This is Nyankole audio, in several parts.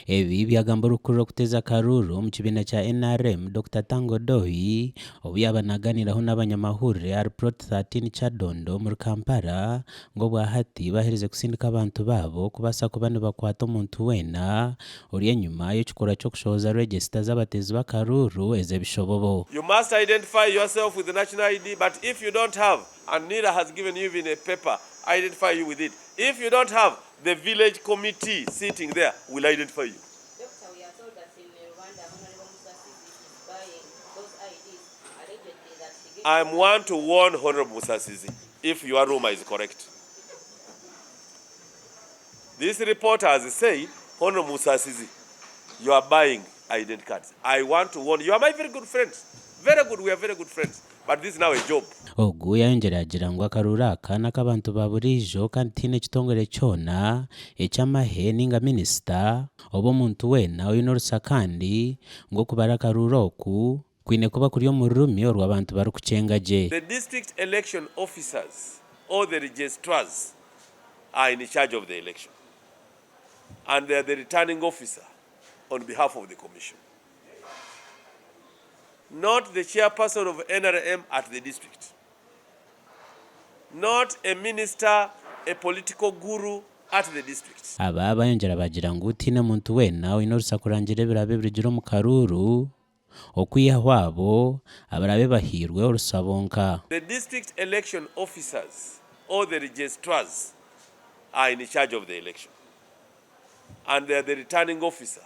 Ebi byagamba orikukurira okuteeza akaruuru omu kibiina kya NRM, Dokita Tanga Odoi obu yaaba naaganiiraho n'abanyamahurire ahari Plot 13 Kyadondo omuri Kampala ngu obwahati baherize kusindika abantu baabo kubaasa kuba nibakwata omuntu weena ori enyima y'ekikorwa ky'okushohoza regisita z'abateezi b'akaruuru ez'ebishobobo. You must identify yourself with national ID but if you don't have and NIRA has given you even a paper identify you with it. If you don't have, the village committee sitting there will identify you. Doctor we are told that in Rwanda Honourable Musasizi is buying those IDs allegedly that he gets I want to warn Honourable Musasizi if your rumour is correct. This report has said Honourable Musasizi you are buying identity cards. I want to warn you are my very good friends. Very good, we are very good friends. But this is now a job. Ogu yayongyera yaagira ngu akaruuru aka n'ak'abantu ba buriijo kandi tihaine ekitongore kyona eky'amahe ninga minisita oba omuntu weena oine orusa kandi ngu okubara akaruuru oku kwine kuba kuri omu rurimi oru abantu barikukyenga gye. The district election officers or the registrars are in charge of the election and they are the returning officer on behalf of the commission. Not the chairperson of NRM at the district. Not a minister, a political guru at the district. Aba bayongyera bagira ngu tihaine muntu weena oine orusa kurangira ebiraabe ebirugire omu karuuru okwihaho abo abaraabe bahairwe orusa bonka. The district election officers or the registrars are in charge of the election and they are the returning officer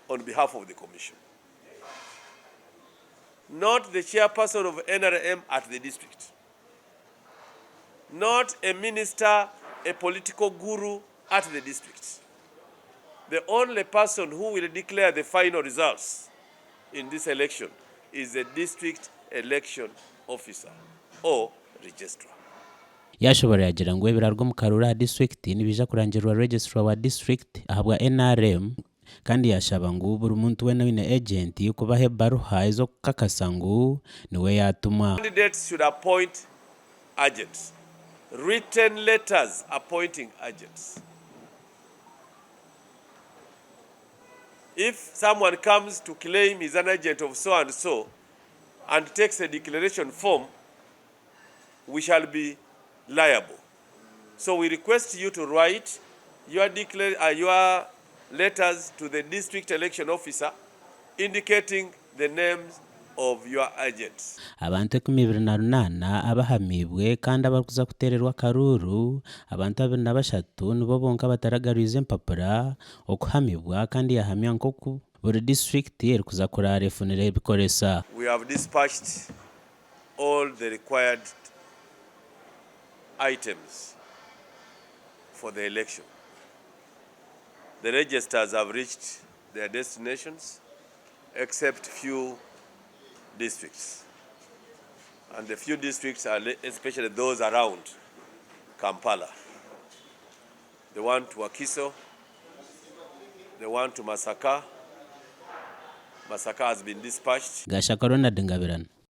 on behalf of the commission. Not the chairperson of NRM at the district. Not a minister, a political guru at the district. The only person who will declare the final results in this election is the district election officer or registrar. Yaashoboorora yaagira ngu ebirarwa omu karuuru aha disiturikiti nibiija kurangirirwa Registrar wa disiturikiti ahabwa NRM kandi yaashaba ngu buri muntu weena oine ejenti kubaha ebaruha ez'okukakasa ngu niwe yaatumwa. Candidates should appoint agents, written letters appointing agents. If someone comes to claim he's an agent of so and so and takes a declaration form, we shall be liable. So we request you to write your, declare, your letters to the district election officer indicating the names of your agents. Abantu 28 abahamiibwe kandi abarikuza kuteererwa akaruuru, abantu 23 nibo bonka abataragarwize empapura okuhamibwa kandi yahamya nk'oku buri disiturikiti erikuza kuraara efunire ebikoresa. We have dispatched all the required items for the election. The registers have reached their destinations except few districts. And the few districts are especially those around Kampala. The one to Wakiso, the one to Masaka. Masaka has been dispatched. Gashaka Ronald Ngabirano.